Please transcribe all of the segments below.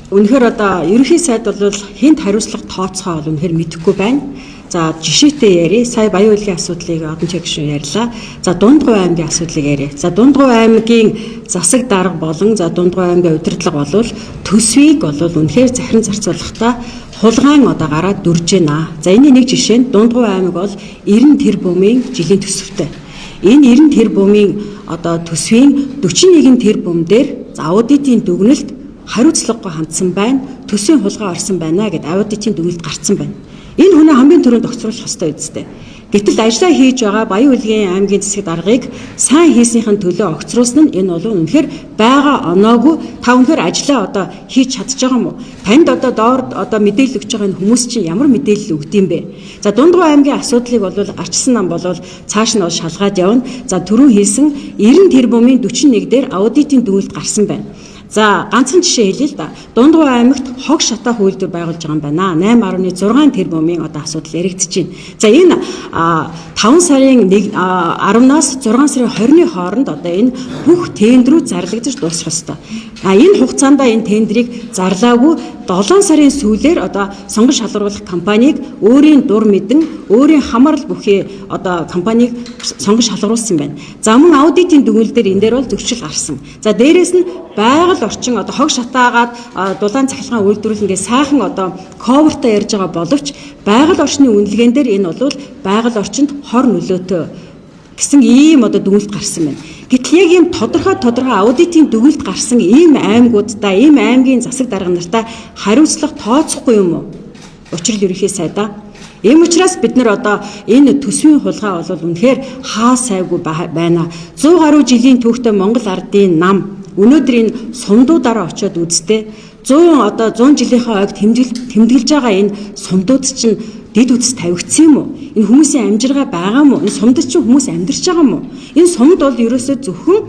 Үнэхээр одоо ерөнхий сайд бол хэнд хариуцлага тооцохоо бол үнэхээр мэдэхгүй байна. За, жишээтэй ярив. Сая Баян-Үйлгийн асуудлыг Одончиг гишүүн ярьлаа. За, Дундгуй аймгийн асуудлыг ярив. За, Дундгуй аймгийн засаг дарга болон за Дундгуй аймгийн удирдлага болвол төсвийг бол үнэхээр захиран зарцуулахдаа хулгайн одоо гараад дүрж байна. За, энэний нэг жишээ нь Дундгуй аймаг бол 90 тэрбумын жилийн төсөвтэй. Энэ 90 тэрбумын одоо төсвийн 41 тэрбум дээр за аудитын дүгнэлт хариуцлагагүй хандсан байна, төсвийн хулгай орсон байна гэд аудитын дүгнэлт гарцсан байна. Энэ хүнээ хамгийн түрүүнд огцруулах ёстой үсттэй. Гэтэл ажлаа хийж байгаа Баян-Үйлгийн аймгийн засаг даргыг сайн хийснийхэн төлөө огцруулсан нь энэ бол үнэхээр байгаа оноогүй. Та үнэхээр ажлаа одоо хийж чадж байгаа юм уу? Танд одоо доор одоо мэдээлэл өгч байгаа энэ хүмүүс чинь ямар мэдээлэл өгд юм бэ? За, Дундгуй аймгийн асуудлыг бол арчсан нам бол цааш нь бол шалгаад явна. За, түрүүн хэлсэн 90 тэрбумын 41 дээр аудитын дүгнэлт гарсан байна. За, ганцхан жишээ хэлье л да. Дундгуй аймагт хог шатаах үйлдвэр байгуулж байгаа юм байна. 8.6 тэрбумын одоо асуудал яригдж байна. За, энэ 5 сарын 1 10-наас 6 сарын 20-ны хооронд одоо энэ бүх тендрүүд зарлагдаж дуусах ёстой. Энэ хугацаанд энэ тендрийг зарлаагүй 7 сарын сүүлээр одоо сонгон шалгаруулах компанийг өөрийн дур мэдэн, өөрийн хамаарал бүхий одоо компанийг сонгон шалгаруулсан байна. За, мөн аудитын дүгнэлт дээр энэ дээр бол зөрчил гарсан. За, дээрэс нь байгаль орчин одоо хог шатаагаад дулаан цахилгаан үйлдвэрлэнгээ сайхан одоо cover-тай ярьж байгаа боловч байгаль орчны үнэлгээн дээр энэ бол байгаль орчинд хор нөлөөтэй гэсэн ийм одоо дүгнэлт гарсан байна. Гэтэл яг ийм тодорхой тодорхой аудитын дүгнэлт гарсан ийм аймагуудаа, ийм аймгийн засаг дарга нартаа хариуцлага тооцохгүй юм уу? Учрал ерөнхий сайдаа. Ийм учраас бид нар одоо энэ төсвийн хулгай бол үнэхээр хаа сайгүй байна. 100 гаруй жилийн түүхтэй Монгол ардын нам өнөөдөр энэ сумдуудаараа очиод үзтээ 100 одоо 100 жилийнхээ ойг тэмдэглэж байгаа энэ сумдууд чинь дэд үдэс тавигдсан юм уу? Энэ хүмүүсийн амжиргаа байгаа юм уу? Энэ сумд чинь хүмүүс амьдарч байгаа юм уу? Энэ сумд бол ерөөсөө зөвхөн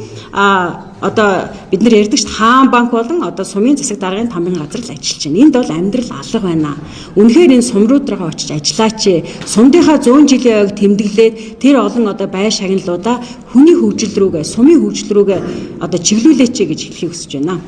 одоо бид нар ярьдаг шүү дээ, хаан банк болон одоо сумын засаг даргын тамгын газар л ажиллаж байна. Энд бол амьдрал алга байна. Үнэхээр энэ сумрууд руугаа очиж ажиллаач. Сумдынхаа 100 жилийн ойг тэмдэглээд тэр олон одоо бай шагналуудаа хүний хөгжил рүүгээ, сумын хөгжил рүүгээ одоо чиглүүлээч гэж хэлэхийг хүсэж байна.